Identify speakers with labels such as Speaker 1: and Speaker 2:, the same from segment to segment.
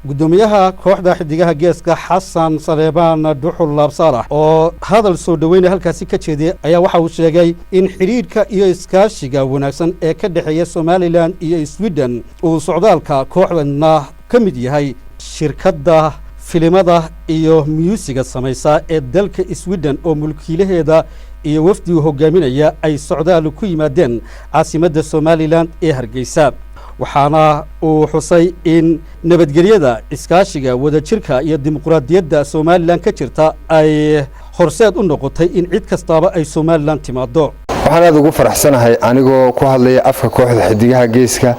Speaker 1: Guddoomiyaha kooxda Xidigaha Geeska, Xasan Saleebaan Dhuxul Laabsaalax, oo hadal soo dhoweynaya halkaasi ka jeediyey, ayaa waxa uu sheegay in xidhiidhka iyo iskaashiga wanaagsan ee ka dhexeeya Somaliland iyo Sweden uu socdaalka kooxdana ka mid yahay. Shirkadda filimada iyo myuusiga samaysa ee dalka Sweden oo mulkiilaheeda iyo wafdigu hogaaminaya ay socdaal ku yimaadeen caasimadda Somaliland ee Hargeysa, waxaana uu xusay in nabadgelyada, iskaashiga, wadajirka iyo dimuqraadiyadda Somaliland ka jirta ay horseed u noqotay in cid kastaaba ay Somaliland timaado.
Speaker 2: Waxaan aad ugu faraxsanahay, anigoo ku hadlaya afka kooxda Xidigaha Geeska,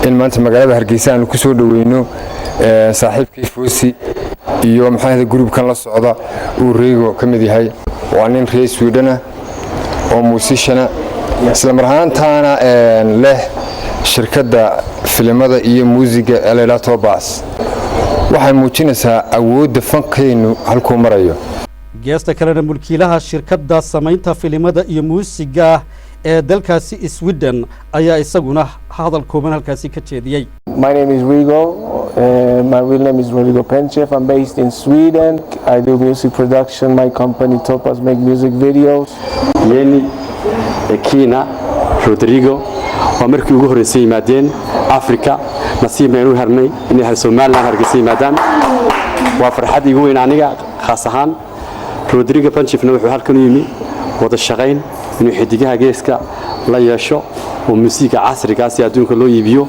Speaker 2: in maanta magaalada Hargeysa aanu ku soo dhoweyno saaxiibkii Foosi iyo maxaa group-kan la socda uu Reego ka mid yahay. Waa nin reer Swidhana oo musician-a, isla mar ahaantaana leh shirkadda filimada iyo muusiga ee la yidhaha Tobas. Waxay muujinaysaa awoodda fankaynu halkuu marayo.
Speaker 1: Geesta kalena, mulkiilaha shirkadda samaynta filimada iyo muusiga ee dalkaasi Sweden ayaa isaguna hadal kooban halkaasi ka jeediyey.
Speaker 3: My name is Rigo. My real name is Rodrigo Penchev. I'm based in Sweden. I do music production. My company Topaz make music videos.
Speaker 4: Yeni, Kina, Rodrigo waa markii ugu horreysay yimaadeen Africa. Nasiib baynu helnay inay Somaliland, Hargeysa yimaadaan. Waa farxad igu weyn aniga khaas ahaan. Rodrigo Penchefna wuxuu halkan u yimi wada shaqayn inuu Xidigaha Geeska la yeesho oo muusiga casrigaasi adduunka loo iibiyo.